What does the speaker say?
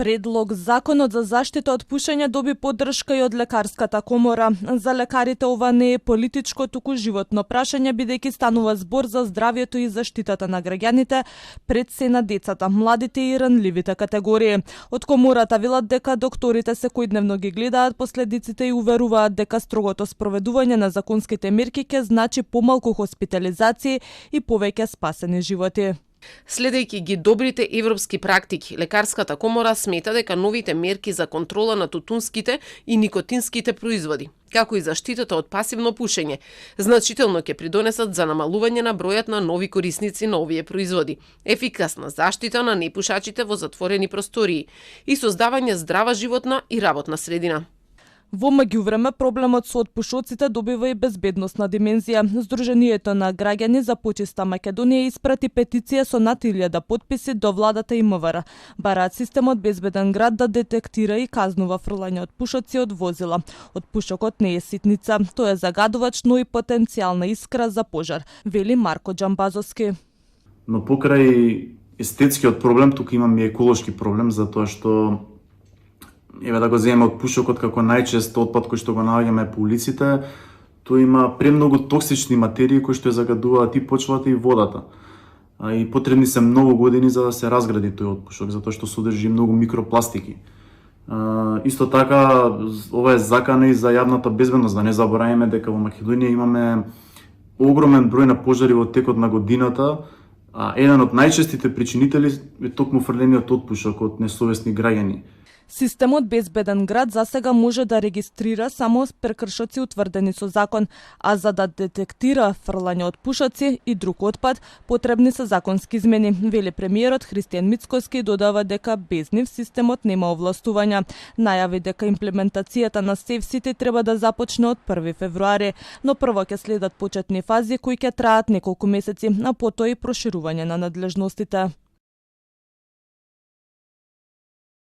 Предлог законот за заштита од пушење доби поддршка и од лекарската комора. За лекарите ова не е политичко, туку животно прашање, бидејќи станува збор за здравјето и заштитата на граѓаните, пред се на децата, младите и ранливите категории. Од комората велат дека докторите секојдневно ги гледаат последиците и уверуваат дека строгото спроведување на законските мерки ќе значи помалку хоспитализации и повеќе спасени животи. Следејќи ги добрите европски практики, лекарската комора смета дека новите мерки за контрола на тутунските и никотинските производи, како и заштитата од пасивно пушење, значително ќе придонесат за намалување на бројот на нови корисници на овие производи, ефикасна заштита на непушачите во затворени простории и создавање здрава животна и работна средина. Во меѓувреме, проблемот со отпушоците добива и безбедносна димензија. Сдруженијето на граѓани за почиста Македонија испрати петиција со над 1000 потписи до владата и МВР. Бараат системот Безбеден град да детектира и казнува фрлање отпушоци од возила. Отпушокот не е ситница, тој е загадувач, но и потенцијална искра за пожар, вели Марко Џамбазовски. Но покрај естетскиот проблем, тука имаме и еколошки проблем, затоа што еве да го земеме отпушокот како најчест отпад кој што го наоѓаме по улиците, тој има премногу токсични материи кои што ја загадуваат и почвата и водата. И потребни се многу години за да се разгради тој отпушок, затоа што содржи многу микропластики. Исто така, ова е закана и за јавната безбедност, да не забораваме дека во Македонија имаме огромен број на пожари во текот на годината, а еден од најчестите причинители е токму фрлениот отпушок од несовесни граѓани. Системот Безбеден град засега може да регистрира само прекршоци утврдени со закон, а за да детектира фрлање од пушоци и друг отпад, потребни се законски измени, вели премиерот Христијан Мицкоски и додава дека без нив системот нема овластувања. Најави дека имплементацијата на СЕВСите треба да започне од 1 февруари, но прво ќе следат почетни фази кои ќе траат неколку месеци, а потоа и проширување на надлежностите.